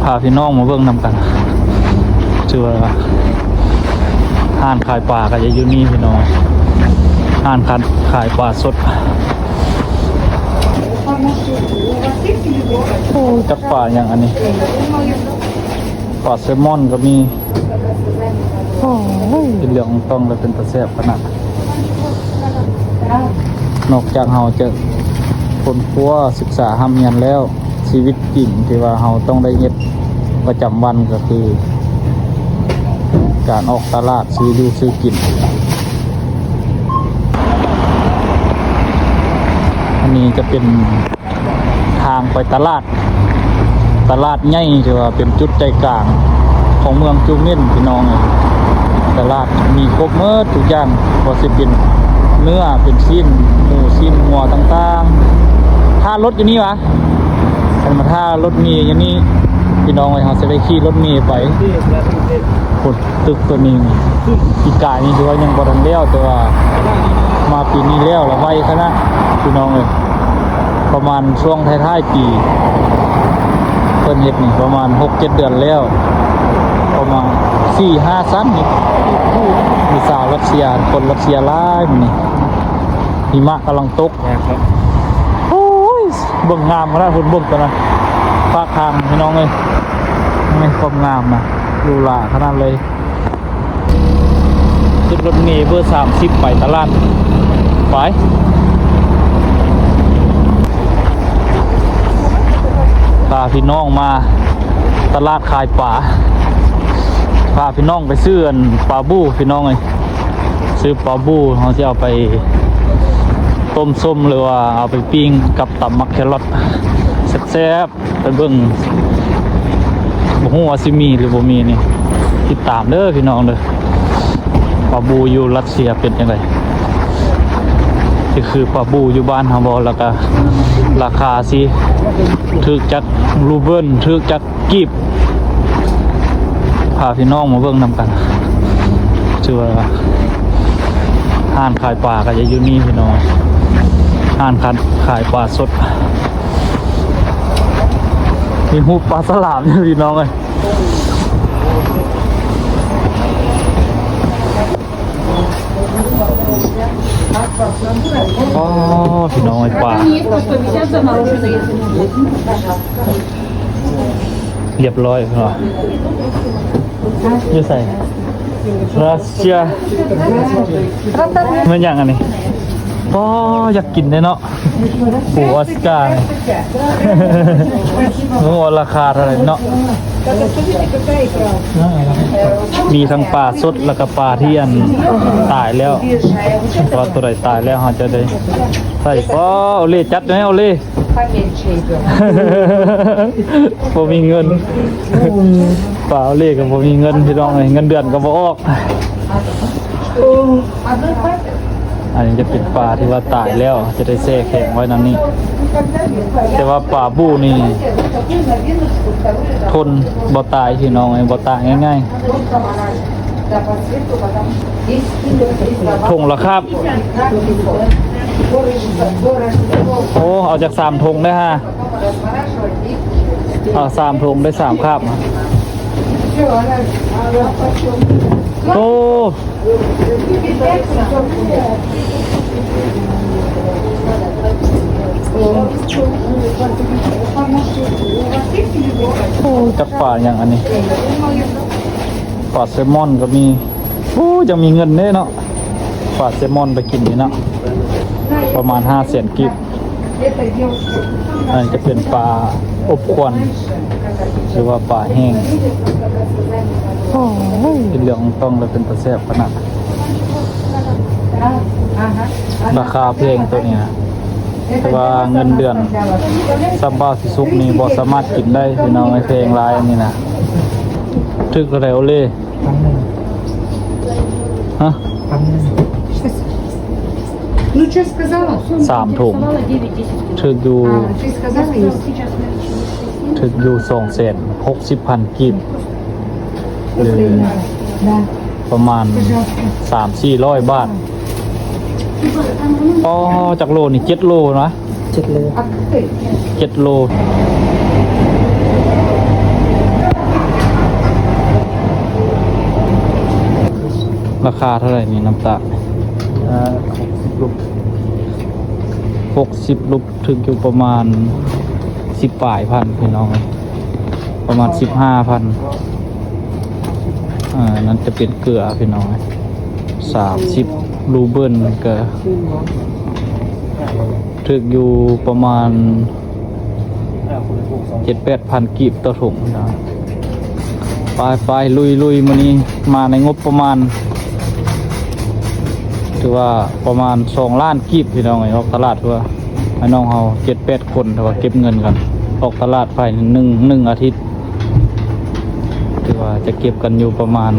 ພາພີ່ນ້ອງມາເບິ່ງນຳກັນ ຖືວ່າຮ້ານຂາຍປາກໍຈະຢູ່ນີ້ພີ່ນ້ອງ ຮ້ານຂາຍ ຂາຍປາສົດ. ໂອ້ ຈັກປາຫຍັງອັນນີ້ ປາແຊມອນກໍມີ. ໂອ້ຍ ກິນເຫຼືອງອອງຕອງແລ້ວເປັນຕາແຊບຂະໜາດ. ນອກຈາກເຮົາຈະຄົ້ນຄວ້າສຶກສາຮ່ຳຮຽນແລ້ວ ຊີວິດຈິງທີ່ວ່າເຮົາຕ້ອງໄດ້ເຮັດປະຈຳວັນ ກໍຄືການອອກຕະຫຼາດຊື້ຢູ່ຊື້ກິນ. ອັນນີ້ຈະເປັນ ທາງໄປຕະຫຼາດ ຕະຫຼາດໃຫຍ່ ຖືວ່າເປັນຈຸດໃຈກາງຂອງເມືອງຈູເມັນພີ່ນ້ອງເອີຍ. ຕະຫຼາດມີຄົບໝົດທຸກຢ່າງ ບໍ່ວ່າຊິເປັນເນື້ອ ເປັນຊີ້ນໝູ ຊີ້ນງົວຕ່າງໆ. ຖ້າລົດຢູ່ນີ້ຫວາ? ຄັນມາຖ້າລົດເມຢູ່ນີ້ ພີ່ນ້ອງເອີຍ ເຮົາຊິໄດ້ຂີ່ລົດເມໄປພຸ້ນ. ຕຶກຕົວນີ້ ປີກາຍນີ້ຖືວ່າຍັງບໍ່ທັນແລ້ວ ແຕ່ວ່າມາປີນີ້ແລ້ວລະໄວຂະໜາດ ພີ່ນ້ອງເອີຍ. ປະມານຊ່ວງທ້າຍໆປີ ເພິ່ນເຮັດນີ້ປະມານຫົກເຈັດເດືອນແລ້ວ ປະມານສີ່ຫ້າຊັ້ນນີ້. ມີຊາວຣັດເຊຍ ຄົນຣັດເຊຍຫຼາຍມື້ນີ້ ຫິມະກຳລັງຕົກ. ໂອ້ຍ ເບິ່ງງາມຂະໜາດພຸ້ນ ເບິ່ງຕົວນັ້ນ ຟາກທາງພີ່ນ້ອງເອີຍ ແມ່ນຄວາມງາມນະ ຫຼູຫຼາຂະໜາດເລີຍ. ຂຶ້ນລົດເມເບີສາມສິບໄປຕະຫຼາດ ໄປ ພາພີ່ນ້ອງມາຕະຫຼາດຂາຍປາ ພາພີ່ນ້ອງໄປຊື້ອັນປາບູ່ພີ່ນ້ອງເອີຍ. ຊື້ປາບູ່ ເຮົາຊິເອົາໄປຕົ້ມສົ້ມ ຫຼືວ່າເອົາໄປປີ້ງກັບຕຳໝາກແຄຣອດ ແຊບໆ. ໄປເບິ່ງ ບໍ່ຮູ້ວ່າຊິມີຫຼືບໍ່ມີນີ້ ຕິດຕາມເດີພີ່ນ້ອງເດີ. ປາບູ່ຢູ່ຣັດເຊຍເປັນຈັ່ງໃດ? ຊິຄືປາບູ່ຢູ່ບ້ານເຮົາບໍ່? ແລ້ວກະລາຄາຊິຖືກຈັກຣູເບິນ ຖືກຈັກ ກີບ ພາພີ່ນ້ອງມາເບິ່ງນຳກັນ ຖືວ່າຮ້ານຂາຍປາກໍຈະຢູ່ນີ້ພີ່ນ້ອງ ຮ້ານຂາຍ ຂາຍປາສົດ ມີຮູບປາສະຫຼາມຢູ່ພີ່ນ້ອງເອີຍ. ອໍ ພີ່ນ້ອງເອີຍ ປາ ລຽບຮ້ອຍເນາະ ຢູ່ໃສ? ຣັດເຊຍ ແມ່ນຫຍັງອັນນີ້? ອໍ ຢາກກິນເດ້ເນາະ. ປູອອສກາ ບໍ່ຮູ້ວ່າລາຄາເທົ່າໃດເນາະ ມີທັງປາສົດ ແລ້ວກໍປາທີ່ອັນຕາຍແລ້ວ ວ່າຕົວໃດຕາຍແລ້ວເຮົາຈະໄດ້ໃສ່. ອໍ ໂອເລ ຈັດແນວເລ ບໍ່ມີເງິນ ປາໂອເລກໍບໍ່ມີເງິນ ພີ່ນ້ອງເອີຍ ເງິນເດືອນກໍບໍ່ອອກ. ອັນນີ້ຈະເປັນປາທີ່ວ່າຕາຍແລ້ວ ຈະໄດ້ແຊ່ແຂງໄວ້ນຳນີ້ ແຕ່ວ່າປາບູ່ນີ້ທົນ ບໍ່ຕາຍພີ່ນ້ອງເອີຍ ບໍ່ຕາຍງ່າຍໆ. ຖົງລະຄາບ ໂອ້ ເອົາຈັກສາມຖົງເດີຫາ ເອົາສາມຖົງໄດ້ສາມຄາບ. ໂອ້ ໂອ້ ຈັກປາຫຍັງອັນນີ້ ປາແຊມອນກໍມີ. ໂອ້ ຍັງມີເງິນເດ້ເນາະ ປາແຊມອນໄປກິນນີ້ເນາະ ປະມານຫ້າແສນກີບ. ອັນນີ້ຈະເປັນປາອົບຄວັນ ຫຼືວ່າປາແຫ້ງ. ໂອ້ຍ ກິນເຫຼືອງອອງຕອງແລ້ວເປັນຕາແຊບຂະໜາດ. ລາຄາແພງໂຕນີ້ນະ ແຕ່ວ່າເງິນເດືອນຊຳບ່າວສີສຸກນີ້ບໍ່ສາມາດກິນໄດ້ພີ່ນ້ອງເອີຍ ແພງຫຼາຍອັນນີ້ນະ. ຖືກເທົ່າໃດໂອເລ? ພັນໜຶ່ງ ຮະ? ພັນໜຶ່ງ Ну, чё сказала? ສາມຖົງ ຖືກຢູ່ А, ты сказала, есть? ຖືກຢູ່ສອງແສນຫົກສິບພັນກີບ ຫຼື Да. ປະມານສາມສີ່ຮ້ອຍບາດ. ອໍ ຈັກໂລນີ້? ເຈັດໂລນະ? ເຈັດໂລ ເຈັດໂລ. ຄ່າເທົ່າໃດນີ້ນ້ຳຕານ? ເອີ ຫົກສິບລູກ ຫົກສິບລູກ ຖືກຢູ່ປະມານສິບປາຍພັນພີ່ນ້ອງເອີຍ ປະມານສິບຫ້າພັນ. ເອີ ນັ້ນຈະເປັນເກືອພີ່ນ້ອງເອີຍ ສາມສິບລູເບິນ ກະຖືກຢູ່ປະມານ ເຈັດແປດພັນກີບຕໍ່ຖົງນະ. ໄປໆ ລຸຍໆ ມື້ນີ້ມາໃນງົບປະມານ ຖືວ່າປະມານສອງລ້ານກີບພີ່ນ້ອງເອີຍ. ອອກຕະຫຼາດ ຖືວ່າອ້າຍນ້ອງເຮົາເຈັດແປດຄົນ ຖືວ່າເກັບເງິນກັນ ອອກຕະຫຼາດພາຍໃນໜຶ່ງ ໜຶ່ງອາທິດ ຖືວ່າຈະເກັບກັນຢູ່ປະມານ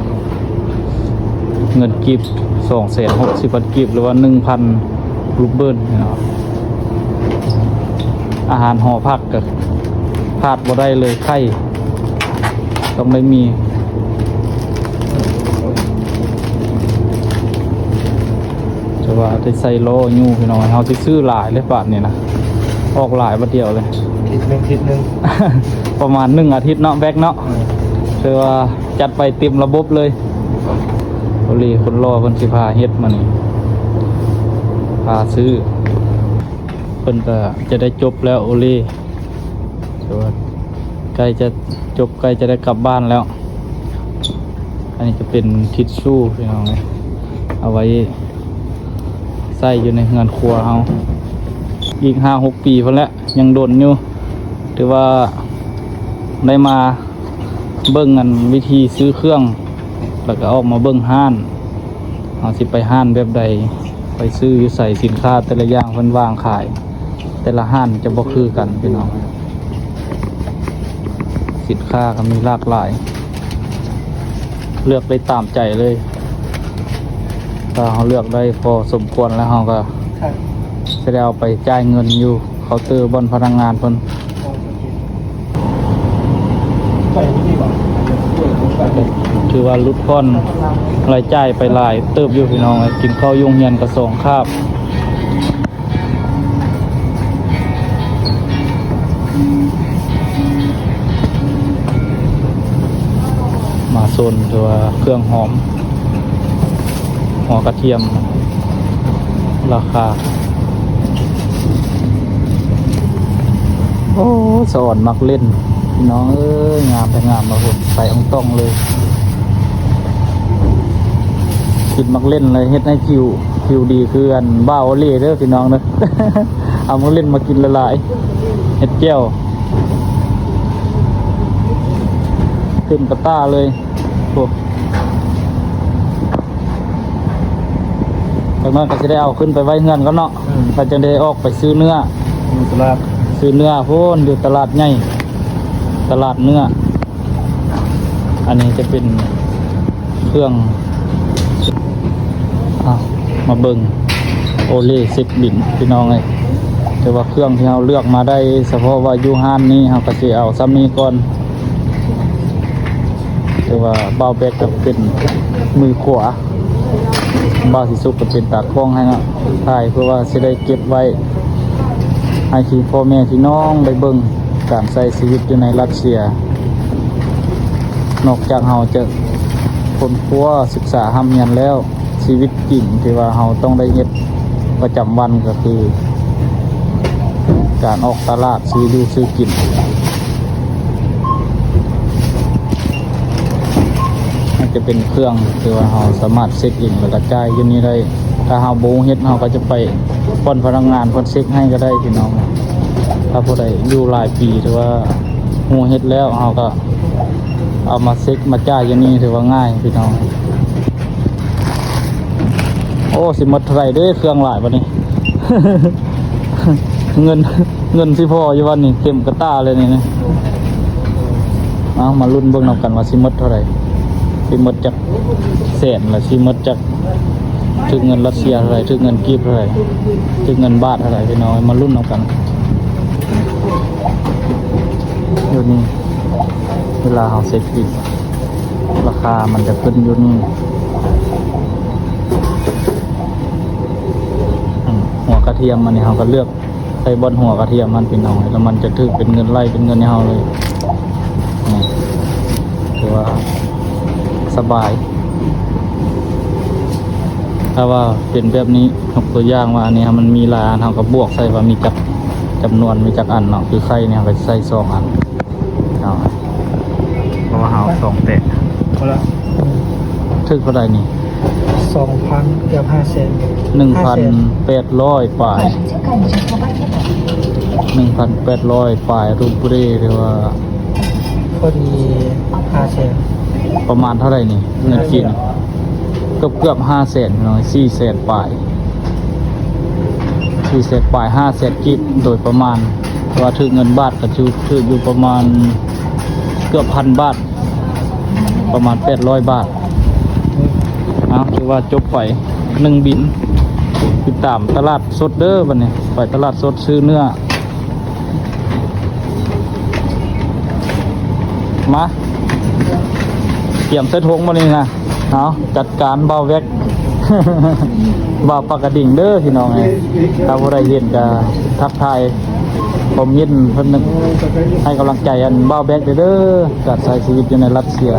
ເງິນກີບສອງແສນຫົກສິບພັນກີບ ຫຼືວ່າໜຶ່ງພັນລູບເບິນເນາະ. ອາຫານຫໍພັກກໍຂາດບໍ່ໄດ້ເລີຍ ໄຂ່ຕ້ອງໄດ້ມີ ແຕ່ວ່າໄດ້ໃສ່ລໍ້ຢູ່ພີ່ນ້ອງ. ເຮົາຊິຊື້ຫຼາຍເລີຍບາດນີ້ນະ ອອກຫຼາຍບາດດຽວເລີຍ ທິດໜຶ່ງ ທິດໜຶ່ງ ປະມານໜຶ່ງອາທິດເນາະ ແບັກເນາະ. ອືມ ຖືວ່າຈັດໄປເຕັມລະບົບເລີຍ. ໂອເລຄົນຫຼໍ່ເພິ່ນຊິພາເຮັດມື້ນີ້ ພາຊື້ ເພິ່ນກໍຈະໄດ້ຈົບແລ້ວໂອເລ ຖືວ່າໃກ້ຈະຈົບ ໃກ້ຈະໄດ້ກັບບ້ານແລ້ວ. ອັນນີ້ຈະເປັນທິດຊູພີ່ນ້ອງເອີຍ ເອົາໄວ້ໃຊ້ຢູ່ໃນເຮືອນຄົວເຮົາ ອີກຫ້າຫົກປີພຸ້ນແຫຼະ ຍັງດົນຢູ່. ຖືວ່າໄດ້ມາເບິ່ງອັນວິທີຊື້ເຄື່ອງ ແລ້ວກໍອອກມາເບິ່ງຮ້ານ ເຮົາຊິໄປຮ້ານແບບໃດ ໄປຊື້ຢູ່ໃສ ສິນຄ້າແຕ່ລະຢ່າງເພິ່ນວາງຂາຍ ແຕ່ລະຮ້ານຈະບໍ່ຄືກັນພີ່ນ້ອງ. ສິນຄ້າກໍມີຫຼາກຫຼາຍ ເລືອກໄດ້ຕາມໃຈເລີຍ. ຖ້າເຮົາເລືອກໄດ້ພໍສົມຄວນແລ້ວ ເຮົາກໍຈະໄດ້ເອົາໄປຈ່າຍເງິນຢູ່ເຄົາເຕີບ່ອນພະນັກງານເພິ່ນ. ຖືວ່າຫຼຸດຜ່ອນລາຍຈ່າຍໄປຫຼາຍເຕີບຢູ່ພີ່ນ້ອງເອີຍ. ກິນເຂົ້າຢູ່ໂຮງຮຽນກໍສອງຄາບ. ມາໂຊນທີ່ວ່າເຄື່ອງຫອມ ຫົວກະທຽມ ລາຄາ ໂອ້ ສະອອນມັກຫຼິ້ນ ພີ່ນ້ອງເອີຍ ງາມແທ້ງາມ ມາພຸ້ນ ໄປອອງຕ່ອງເລີຍ. ກິນມັກຫຼິ້ນແລ້ວເຮັດໃຫ້ຜິວ ຜິວດີຄືອັນບ່າວໂອເລເດີພີ່ນ້ອງເດີ. ເອົາໝາກເລັ່ນມາກິນຫຼາຍໆ ເຮັດແຈ່ວ ເຕັມກະຕ່າເລີຍ. ໂອ້ ຈັກໜ້ອຍກໍຊິໄດ້ເອົາຂຶ້ນໄປໄວ້ເຮືອນກ່ອນເນາະ. ອືມ ແລ້ວຈັ່ງໄດ້ອອກໄປຊື້ເນື້ອ ຢູ່ຕະຫຼາດ ຊື້ເນື້ອພຸ້ນ ຢູ່ຕະຫຼາດໃຫຍ່ ຕະຫຼາດເນື້ອ. ອັນນີ້ຈະເປັນ ເຄື່ອງ ເອົາ ມາເບິ່ງໂອເລເຊັກບິນພີ່ນ້ອງເອີຍ. ແຕ່ວ່າເຄື່ອງທີ່ເຮົາເລືອກມາໄດ້ສະເພາະວ່າຢູ່ຮ້ານນີ້ ເຮົາກໍຊິເອົາສ່ຳນີ້ກ່ອນ. ແຕ່ວ່າບ່າວແບັກກໍເປັນມືຂວາ ບ່າວສີສຸກກໍເປັນຕາກ້ອງໃຫ້ເນາະ ຖ່າຍເພື່ອວ່າຊິໄດ້ເກັບໄວ້ ໃຫ້ທີ່ພໍ່ແມ່ພີ່ນ້ອງໄດ້ເບິ່ງການໃຊ້ຊີວິດຢູ່ໃນຣັດເຊຍ. ນອກຈາກເຮົາຈະຄົ້ນຄວ້າສຶກສາຮ່ຳຮຽນແລ້ວ ຊີວິດຈິງທີ່ວ່າເຮົາຕ້ອງໄດ້ເຮັດປະຈຳວັນກໍຄືການອອກຕະຫຼາດຊື້ຢູ່ຊື້ກິນ. ມັນຈະເປັນເຄື່ອງທີ່ວ່າເຮົາສາມາດເຊັກເອງ ແລ້ວກໍຈ່າຍຢູ່ນີ້ໄດ້. ຖ້າເຮົາບໍ່ຮູ້ເຮັດ ເຮົາກໍຈະໄປບ່ອນພະນັກງານເພິ່ນເຊັກໃຫ້ກໍໄດ້ພີ່ນ້ອງ. ຖ້າຜູ້ໃດຢູ່ຫຼາຍປີ ຫຼືວ່າຮູ້ເຮັດແລ້ວ ເຮົາກໍເອົາມາເຊັກມາຈ່າຍຢູ່ນີ້ ຖືວ່າງ່າຍພີ່ນ້ອງ. ໂອ້ ຊິໝົດເທົ່າໃດເດ້ ເຄື່ອງຫຼາຍບາດນີ້ ເງິນ ເງິນຊິພໍຢູ່ບາດນີ້ ເຕັມກະຕ່າເລີຍນີ້ນະ. ເອົາ ມາລຸ້ນເບິ່ງນຳກັນວ່າຊິໝົດເທົ່າໃດ ຊິໝົດຈັກແສນ ແລະ ຊິໝົດຈັກ ຖືກເງິນຣັດເຊຍເທົ່າໃດ ຖືກເງິນກີບເທົ່າໃດ ຖືກເງິນບາດເທົ່າໃດ ພີ່ນ້ອງ ມາລຸ້ນນຳກັນ. ດຽວນີ້ເວລາເຮົາເຊັກບິນ ລາຄາມັນຈະຂຶ້ນຢູ່ນີ້. ອືມ ຫົວກະທຽມ ອັນນີ້ເຮົາກໍເລືອກໃສ່ບ່ອນຫົວກະທຽມມັນ ພີ່ນ້ອງ ແລ້ວມັນຈະຖືກເປັນເງິນໄລ່ເປັນເງິນໃຫ້ເຮົາເລີຍ. ນີ້ ຖືວ່າສະບາຍ. ຖ້າວ່າເປັນແບບນີ້ ຍົກຕົວຢ່າງວ່າອັນນີ້ມັນມີຫຼາຍອັນ ເຮົາກໍບວກໃສ່ວ່າມີຈັກຈຳນວນ ມີຈັກອັນເນາະ. ຄືໄຂ່ນີ້ເຮົາກໍໃສ່ສອງອັນເນາະ ເພາະວ່າເຮົາເອົາສອງແຕະ. ພໍລະ ຖືກເທົ່າໃດນີ້? ສອງພັນ ເກືອບຫ້າແສນ ໜຶ່ງພັນແປດຮ້ອຍປາຍ ໜຶ່ງພັນແປດຮ້ອຍປາຍ ຮູບເຣ ຫຼືວ່າ ພໍດີຫ້າແສນ. ປະມານເທົ່າໃດນີ້ ເງິນກີບ? ເກືອບ ເກືອບຫ້າແສນ ພີ່ນ້ອງ ສີ່ແສນປາຍ ສີ່ແສນປາຍ ຫ້າແສນກີບໂດຍປະມານ. ແຕ່ວ່າຖືກເງິນບາດກໍຖືກ ຖືກຢູ່ປະມານເກືອບພັນບາດ ປະມານແປດຮ້ອຍບາດ. ເອົາ ຖືວ່າຈົບໄປໜຶ່ງບິນ. ຕິດຕາມຕະຫຼາດສົດເດີ ບັດນີ້ໄປຕະຫຼາດສົດຊື້ເນື້ອ. ມາ ກຽມໃສ່ຖົງບໍ່ນີ້ນະ. ເອົາ ຈັດການບ່າວແວັກ ບ່າວປາກກະດິງເດີພີ່ນ້ອງເອີຍ. ຖ້າຜູ້ໃດເຫັນກໍທັກທາຍຄອມເມັນເພິ່ນ ໃຫ້ກຳລັງໃຈອັນບ່າວແວັກເດີ ການໃຊ້ຊີວິດຢູ່ໃນລັດເຊຍ.